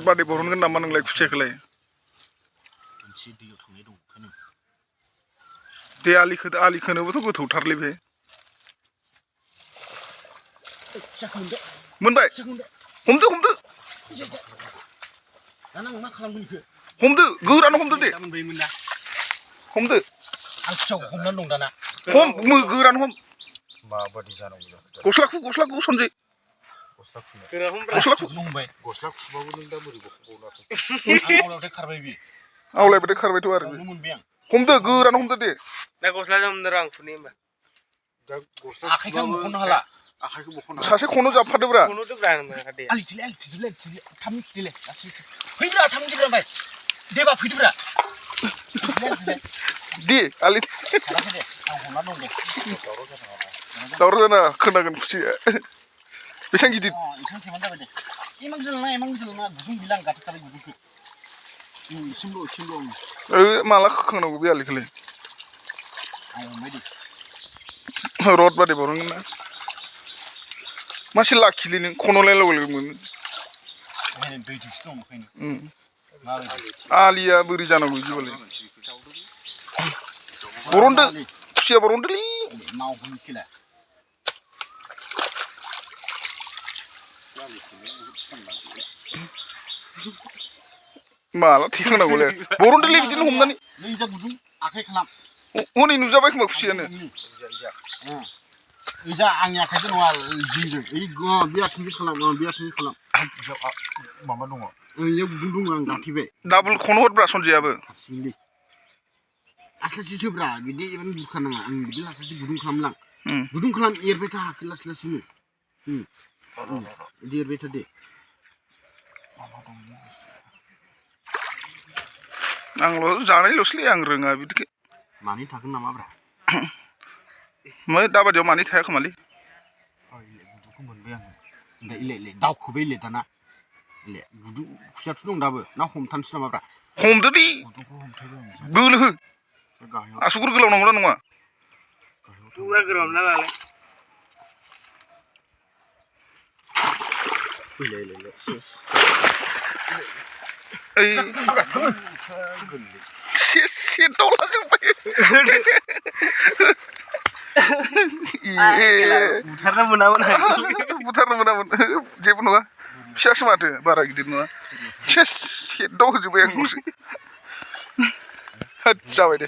बादै बरनगोन नामा नोंलाय खुसियाखौलाय दे आलि खोनोबोथ' गोथौथारलै बे मोनबाय हमदो गोरान हमदो दे हमदो हम गोरान हम माबादि जानांगौ गस्ला खु सनजय गस्ला खुबाबो नों दा बोरै आवलायबाथाय खारबायथ' आरो हमदो गोरान हमदो दे दा गस्ला जोमनो रां फुनि होमबा दा गस्ला आखाइखौ बख'नो हाला आखाइखौ बख'नो सासे खनो जाबफादोब्रा खनोदोब्रा दे आलिथिले थाम थिले फैब्रा थाम दिब्रा बाय देबा फैदोब्रा दे आलि दावराव जाना खोनागोन खुसिया बेसेबां गिदिर माला खोखांनांगौ बे आलिखौलाय रड बादै बरनगोन ना मासे लाखिलै नों खन'लाय लगै मोनो आलिया बोरै जानांगौ बिदिबालाय बरनदो खुसिया बरनदोलै माला थेखांनांगौलै बरनदोलै बिदिनो हमनानै हनै नुजाबाय खोमा खुसियानो इजा आंनि आखाइजों नङा जिंजों बे आथिंजों खालाम माबा दङ इयाव गुदुं दङ आं गाथेबाय डाबल खन हरब्रा सनजयाबो लासैसोब्रा बिदि इमान बुखा नाङा आं बिदि लासैसो गुदुं खालामलां गुदुं खालाम एरबाय था हाखौ लासै लासैनो बिदि एरबाय था दे आंल' जानायल'सोलै आं रोङा बिदिखौ मानै थागोन नामाब्रा दाबादियाव मानै थाया खोमालै गुदुंखौ मोनबाय आङो ओमफ्राय इले दावखोबाय इले दाना इले गुदुं खुसियाथ' दं दाबो ना हमथानोसै नामाब्रा हमदोलै बोलो हो आसुगुर गोलाव नंगौना नङा पुरा गोलाव नालाय बुथारनो मोनामोन जेबो नङा फिसासो माथो बारा गिदिर नङा सेस सेदाव होजोब्बाय आं जाबाय दे